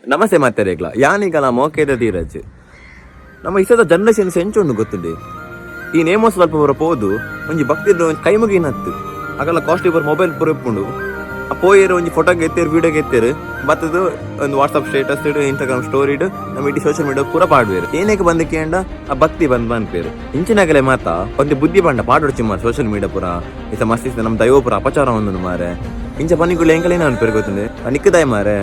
ನಮಸ್ತೆ ಮಾತೆರೆಗ್ಲ ಯಾನಿಗಲ ಮೋಕೆದ ಧೀರಜ್. ನಮ್ಮ ಇಸದ ಜನರೇಷನ್ ಸೆಂಚುಂಡು ಗೊತ್ತುಂಡೆ. ಈ ನೇಮೋ ಸ್ವಲ್ಪ ಪೂರ ಪೋದು ಒಂಜಿ ಭಕ್ತಿ ಒಂಜಿ ಕೈ ಮುಗಿನತ್ತು ಅಗಲ ಕಾಸ್ಟ್ಲಿ ಪೂರ ಮೊಬೈಲ್ ಪೂರ ಇಪ್ಪುಂಡು. ಆ ಪೋಯೆರ್ ಒಂಜಿ ಫೋಟೋ ಗೆತ್ತೇರ್, ವಿಡಿಯೋ ಗೆತ್ತೇರ್, ಬತ್ತದು ಒಂದು ವಾಟ್ಸಪ್ ಸ್ಟೇಟಸ್, ಇನ್ಸ್ಟಾಗ್ರಾಮ್ ಸ್ಟೋರಿ, ನಮ್ಮ ಇಡೀ ಸೋಷಿಯಲ್ ಮೀಡಿಯಾ ಪೂರ ಪಾಡುವೆರ್. ಏನಕ್ಕೆ ಬಂದ ಕೇಂಡ ಆ ಭಕ್ತಿ ಬಂದ್ ಪನ್ಪೇರು. ಇಂಚಿನಗಲೆ ಮಾತ ಒಂತೆ ಬುದ್ಧಿ ಪಂಡ ಪಾಡೊಡ್ಚಿ ಮಾರೆ. ಸೋಷಿಯಲ್ ಮೀಡಿಯಾ ಪೂರ ಇತ್ತ ಮಸ್ತ್ ನಮ್ಮ ದೈವ ಪೂರ ಅಪಚಾರ ಒಂದು ಮಾರೆ. ಇಂಚ ಪನ್ನಿಕುಲು ಎಂಕಲ ಏನ ಅನ್ಪೇರು ಗೊತ್ತುಂಡೆ? ನಿಕ್ಕದಾಯ ಮಾರೆ,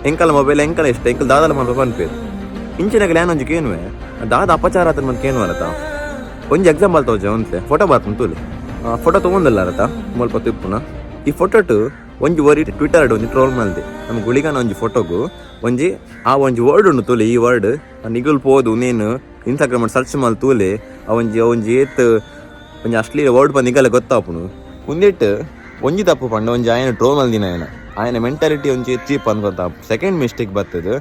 ಎಂಕಲ ಮೊಬೈಲ್ ಎಂಕಲ ಇಷ್ಟ, ಎಂಕಲ್ ದಾದಲ ಮಲ್ಪ ಪನ್ಪೇರು. ಇಂಚಿನಗಲೆ ಒಂಜಿ ಕೇನುವೆ, ದಾದ ಅಪಚಾರ ಆತನ ಮಂತ್ ಕೇನುವರತ. ಒಂಜಿ ಎಕ್ಸಾಂಪಲ್ ತೋಜ ಒಂತೆ ಫೋಟೋ ಬರ್ಪುಂಡು ತೂಲೆ. ಫೋಟೋ ತಗೊಂಡಲ್ಲ ಅರತ ಮುಲ್ಪ ತಿಪ್ಪುನ ಈ ಫೋಟೋಟು ಒಂಜಿ ಒರಿ ಟ್ವಿಟರ್ ಒಂಜಿ ಟ್ರೋಲ್ ಮಲ್ದೆ. ನಮ್ಮ ಗುಳಿಗನ ಒಂಜಿ ಫೋಟೋಗು ಒಂಜಿ ಆ ಒಂಜಿ ವರ್ಡ್ ಉಂಡು ತೂಲೆ. ಈ ವರ್ಡ್ ನಿಗುಲ್ ಪೋದು ನೀನು ಇನ್ಸ್ಟಾಗ್ರಾಮ್ ಸರ್ಚ್ ಮಲ್ ತೂಲೆ. ಆ ಒಂಜಿ ಏತ್ ಒಂಜಿ ಅಶ್ಲೀಲ ವರ್ಡ್ ಬಂದು ನಿಗಲೆ ಗೊತ್ತಾಪುನು. ಉಂದೆಟ್ ಒಂಜಿ ತಪ್ಪು ಪಂಡ ಒಂಜಿ ಆಯನ ಟ್ರೋಲ್ ಮಲ್ದಿನ ಆಯನ ಆಯನ ಮೆಂಟಾಲಿಟಿ ಒಂಜಿ ಚೀಪ್ ಅನ್ಕೊಂತ. ಸೆಕೆಂಡ್ ಮಿಸ್ಟೇಕ್ ಬರ್ತದೆ,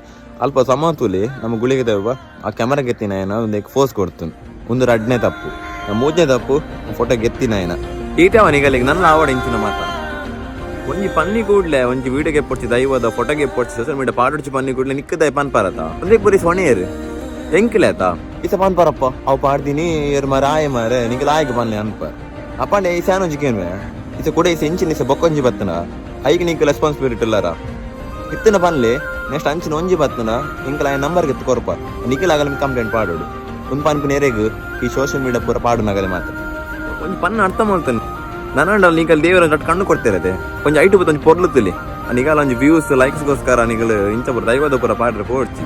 ಅಲ್ಪ ಸಮತೂಲಿ ನಮ್ಮ ಗುಳಿಗೆ ದೆವ್ವ ಆ ಕ್ಯಾಮರಾ ಗೆತ್ತಿನ ಆಯನ ಒಂದು ಫೋರ್ಸ್ ಕೊಡ್ತುನು. ಒಂದು ರಡ್ನೇ ತಪ್ಪು. ಮೂರನೇ ತಪ್ಪು ಫೋಟೋ ಗೆತ್ತಿನ ಆಯನ. ಈತೆ ಅವನಿಗಲ್ಲಿಗೆ ನನ್ನ ಆವಡ ಇಂಚಿನ ಮಾತ. ಒಂಜಿ ಪನ್ನಿ ಕೂಡ್ಲೆ ಒಂಜಿ ವಿಡಿಯೋಗೆ ಪೊಡ್ಚಿ, ದೈವದ ಫೋಟೋಗೆ ಪೊಡ್ಚಿ, ಸೋಷಿಯಲ್ ಮೀಡಿಯಾ ಪಾಡೊಡ್ಚಿ ಪನ್ನಿ ಕೂಡ್ಲೆ ನಿಕ್ಕದ ಪನ್ಪಾರತ. ಒಂದೇ ಪುರಿ ಸೊಣೆಯರು ಎಂಕ್ಲೆ ಆತ ಇಸ ಪನ್ಪಾರಪ್ಪ. ಅವು ಪಾಡ್ದಿನಿ ಏರ್ ಮಾರ ಆಯೆ ಮಾರೆ, ನಿಂಗೆ ಆಯ್ಕೆ ಪನ್ಲೆ ಅನ್ಪ. ಅಪ್ಪಂಡೆ ಈ ಸ್ಯಾನ್ ಒಂಜಿ ಕೇನ್ವೆ, ಇಸ ಕೂಡ ಇಸ ಇಂಚಿನ ಇಸ ಬೊಕ್ಕೊಂಜಿ ಬತ್ತನ ಐಕ್ ನಿಂಕ್ ರೆಸ್ಪಾನ್ಸಿಬಿಲಿಟಿ ಇಲ್ಲಾರ ಇತ್ತಿನ ಪನ್ಲೆ. ನೆಕ್ಸ್ಟ್ ಅಂಚಿನ ಒಂಜಿ ಬತ್ತನ ಇಂಕಲ ಆಯ ನಂಬರ್ ಗೆತ್ತು ಕೊರ್ಪ, ನಿಖಿಲ್ ಆಗಲ ಕಂಪ್ಲೇಂಟ್ ಪಾಡೋಡು. ಒಂದು ಪನ್ಪು ನೇರೆಗ್ ಈ ಸೋಷಿಯಲ್ ಮೀಡಿಯಾ ಪೂರ ಪಾಡು ನಗಲೆ ಮಾತ್ರ ಒಂಜಿ ಪನ್ನ ಅರ್ಥ ಮಾಡ್ತಾನೆ. ನನ್ನ ನಿಕಲ್ ದೇವರ ಕಣ್ಣು ಕೊಡ್ತಿರದೆ ಒಂಜಿ ಐಟು ಒಂಜಿ ಪೊರ್ಲು ತುಲಿ. ನಿಗಾಲ ಒಂಜಿ ವ್ಯೂಸ್ ಲೈಕ್ಸ್ಗೋಸ್ಕರ ನಿಗಲು ಇಂಚ ಪೂರ ದೈವದ ಪೂರ ಪಾಡ್ರೆ ಪೋಡ್ಚಿ.